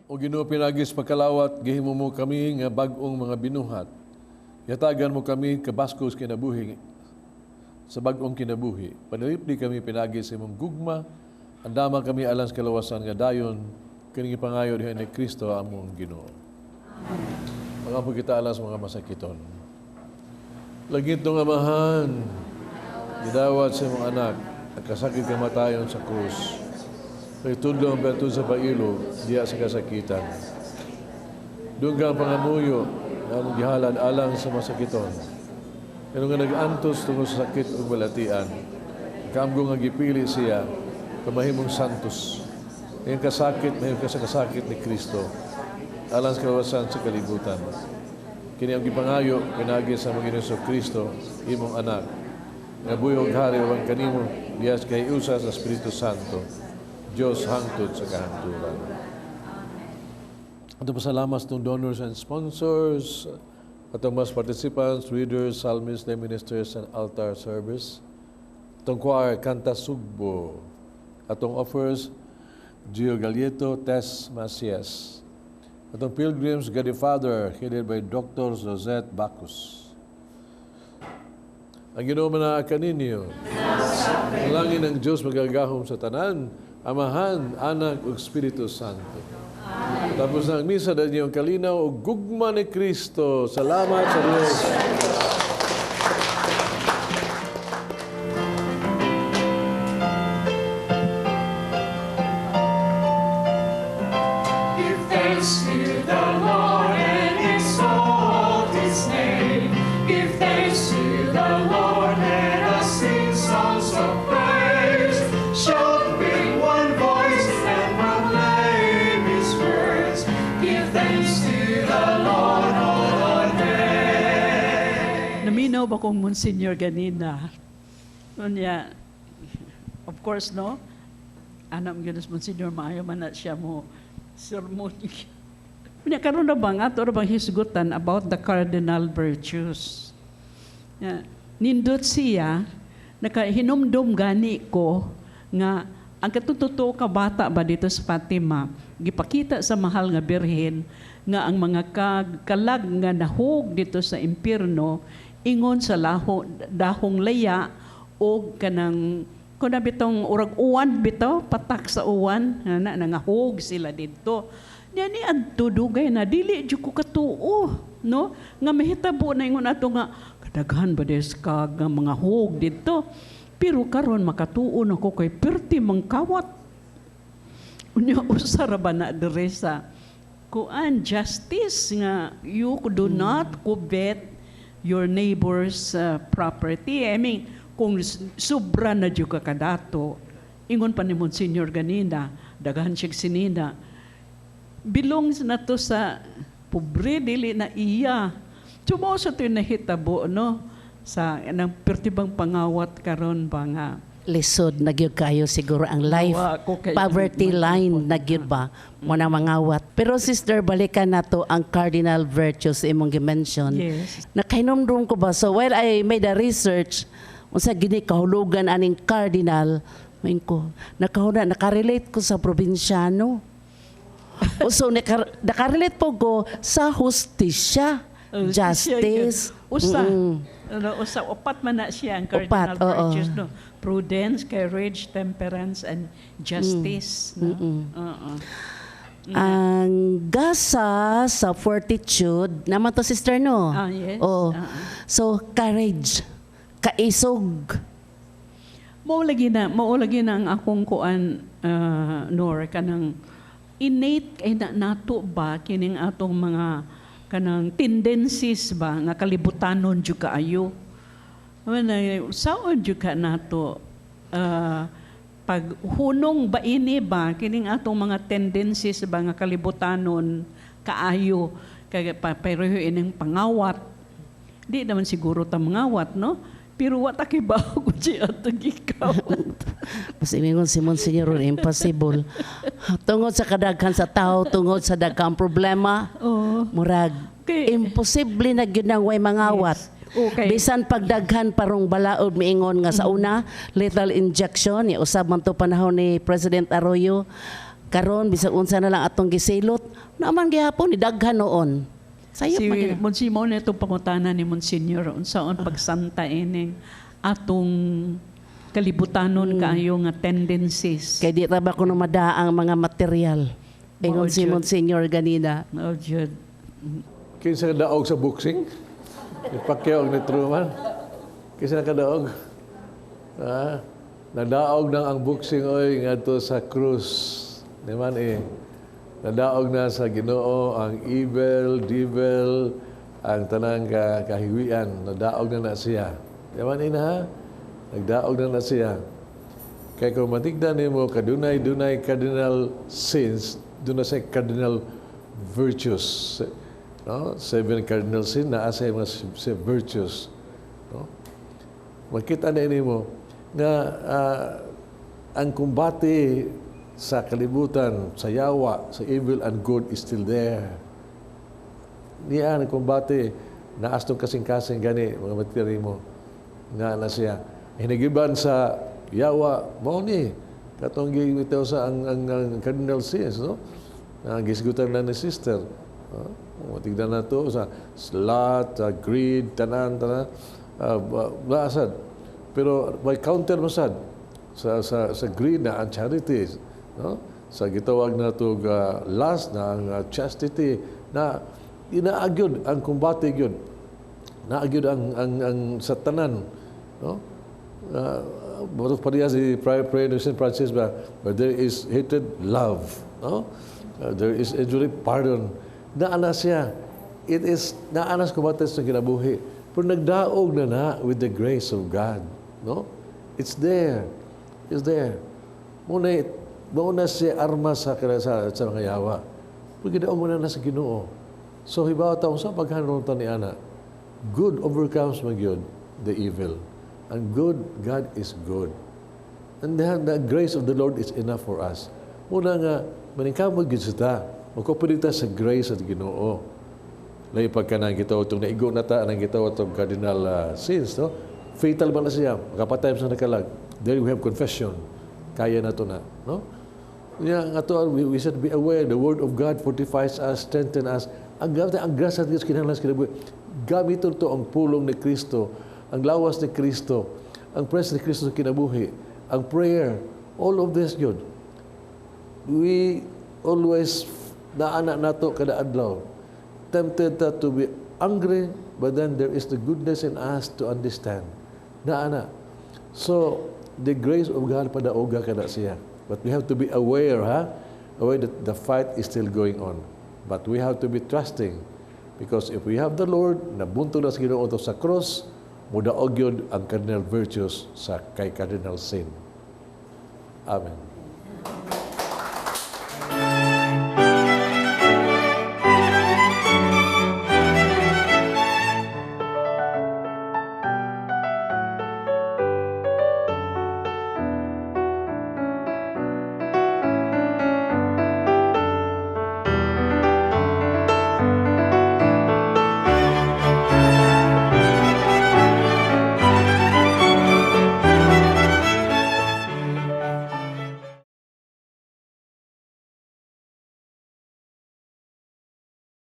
O Ginoo, pinaagi sa pagkalawat, gihimo mo kami nga bag-ong mga binuhat. Yatagan mo kami kabaskog sa kinabuhi sa bag-ong kinabuhi. Panalipdi kami pinaagi sa imong gugma, andama kami alang sa kalawasan nga dayon, kining ipangayo diha ni Kristo among Ginoo. Mangampo kita alang sa mga masakiton. Langitnong Amahan, gidawat sa imong anak, ang kasakit kamatayon sa krus. Pagtudlo ang bertud sa pailo, diya sa kasakitan. Dungga ang pangamuyo na among gihalad alang sa masakiton. Pero nga nag-antos tungod sa sakit ug balatian, kaamgo nga gipili siya, pamahimong santos. Iyang kasakit, mahimong ka sa kasakit ni Kristo, alang sa kalawasan sa kalibutan. Kini ang gipangayo, pinaagi sa among Ginoong Kristo, imong anak, nga buhi ug hari uban kanimo, diha sa kahiusa sa Espiritu Santo, Dios hangtod sa kahangturan. Ato pasalamat sa donors and sponsors, atong mas participants, readers, psalmists, lay ministers, and altar service. Atong choir, Kanta Sugbo. Atong offers, Gio Galieto, Tess Macias. Atong pilgrims, God the Father, headed by Dr. Rosette Bacchus. Ang Ginoo manaa kaninyo. Dalangin ang Diyos makagagahom sa tanan, Amahan, Anak, ug Espiritu Santo. Tapos na ang misa, dahil ang kalinaw ug gugma ni Kristo. Salamat sa Diyos. Give thanks to the Lord and exalt his name. Give thanks to the Lord, let us sing songs of praise. Shout with one voice and proclaim his words. Give thanks to the Lord all the day. Naminaw ba kong Monsignor ganina? Unya, of course, no? Anam gyud Monsignor, maayo man na siya mo sermon. Unya, karon na ba nga ato ra bang hisgutan about the cardinal virtues? Ya, nindot siya, nakahinumdum gani ko nga ang katutotoo ka bata ba dito sa Fatima, gipakita sa mahal nga Birhen nga ang mga kalag nga nahug dito sa impierno ingon sa laho dahong laya o kanang kuna bitong urag uwan bitaw, patak sa uwan na nangahog sila didto. Nya ni adto dugay na dili jud ko katuo, no, nga mahitabo na ingon ato nga kadaghan ba des kag nga mga hog didto, pero karon makatuo na ko kay perti mangkawat. Unya usa ra ba na diri sa kuan justice nga you do not covet your neighbor's property. I mean, kung sobra na jud ka kadato, ingon pa ni Monsignor ganina, daghan siyang sinina, belongs na to sa pobre, dili na iya. Tumo sa ito nahitabo, no? Sa nang pertibang pangawat karon ba nga Lisod na gyud kayo siguro ang life. Nawa ko kay Poverty line na gyud ba mo na mangawat. Pero sister, balikan nato ang cardinal virtues imong gi-mention. Yes. Nakahinumdum ko ba, so while I made a research unsa gini kahulugan aning cardinal, main ko nakahuna nakarelate ko sa probinsyano. O so nakarelate po ko sa hustisya, Oh, siya justice. yun. Usa. Ano, usa, upat man na siya ang Upat, cardinal oo. virtues, no? Prudence, courage, temperance, and justice. No? Oo. Ang gasa sa fortitude, naman to sister, no? Ah, yes. Oo. Ah, ah. So, courage, kaisog. Mao lagi na ang akong kuan, nor kanang innate kay na nato ba kining atong mga kanang tendencies ba nga kalibutanon jud kaayo. Wala, saon jud ka nato pag hunong ba ini ba kining atong mga tendencies ba nga kalibutanon kaayo kay pa, pero ining pangawat, di naman siguro ta mangawat, no, pero wa ta kibaw kung siya ato gikawat. Mas ingon si Monsignor, impossible. Tungod sa kadaghan sa tao, tungod sa daghang problema, Oo. murag, imposible na gyud nang way mangawat. Yes. Okay. Bisan pagdaghan parong balaod miingon nga sa una, lethal injection, ya usab man to panahon ni President Arroyo, Karon bisag unsa na lang atong gisilot, naman gihapon ni daghan noon. Sayop Si man gina. Monsignor na itong pangutana ni Monsignor unsaon pagsanta ining atong kalibutanon kaayo nga tendencies. Kay di ra ba kuno madaang mga material? Ingon Mao si jud. Monsignor ganina. Oh, jud. Kinsa daog sa boxing? Ni Pacquiao og ni Truman. Kinsa nakadaog? Ah, nadaog nang ang boxing oy ngadto sa krus. Di man eh. Nadaog na sa Ginoo ang evil, devil, ang tanang ka kahiwian. Nadaog na na siya. Di man ina ha? Nagdaog na na siya. Kay kung matigdan nimo kadunay dunay cardinal sins, duna say cardinal virtues. No? Seven cardinal sin naa sa mga virtues. No? Makita na nimo nga ang kumbate sa kalibutan, sa yawa, sa evil and good is still there. Niya ang kumbate naas tong kasing-kasing gani mga matiri mo nga na siya. Hinagiban sa yawa mao ni katong gibitaw sa ang cardinal sins, no? Na gisgutan na ni sister. No? Matignan na to sa sloth, sa greed, tanan, tanan. Sad. Pero may counter mo sad sa greed na ang charity, no? Sa gitawag na to lust na ang chastity na inaagyod ang kumbate gyud. Naagyod ang sa tanan, no? Parehas si Prayer ni St. Francis ba, where there is hatred, love, no? There is injury, pardon. Naana siya. It is, naanas kumbate sa kinabuhi. Pero nagdaog na na with the grace of God, no? It's there. It's there. Muna, mauna siya arma sa mga yawa. Pero gidaog mo na na sa Ginoo. So, hibaw ta sa paghanong ta ni ana, good overcomes man gyud the evil. And good, God is good. And the grace of the Lord is enough for us. Muna nga, maningkamot gyud sa ta. Magkooperate ta sa grace at Ginoo. Lahi pagka nang gitawag itong naigo na ta, nang gitawag itong cardinal sins, no? Fatal ba na siya? Makapatay sa nakalag. There we have confession. Kaya na to na, no? Yeah, nga to, we should be aware the word of God fortifies us, strengthens us. Ang grasya sa Diyos kinahanglan sa kinabuhi. Gamiton to ang pulong ni Kristo, ang lawas ni Kristo, ang presence ni Kristo sa kinabuhi, ang prayer, all of this yun. We always naana nato kada adlaw. Tempted ta to be angry, but then there is the goodness in us to understand. Naana. So, the grace of God padaoga kada siya. But we have to be aware, ha? Aware that the fight is still going on. But we have to be trusting. Because if we have the Lord, nabunto na sa Ginoo to sa cross, mudaog yun ang cardinal virtues sa kay cardinal sin. Amen.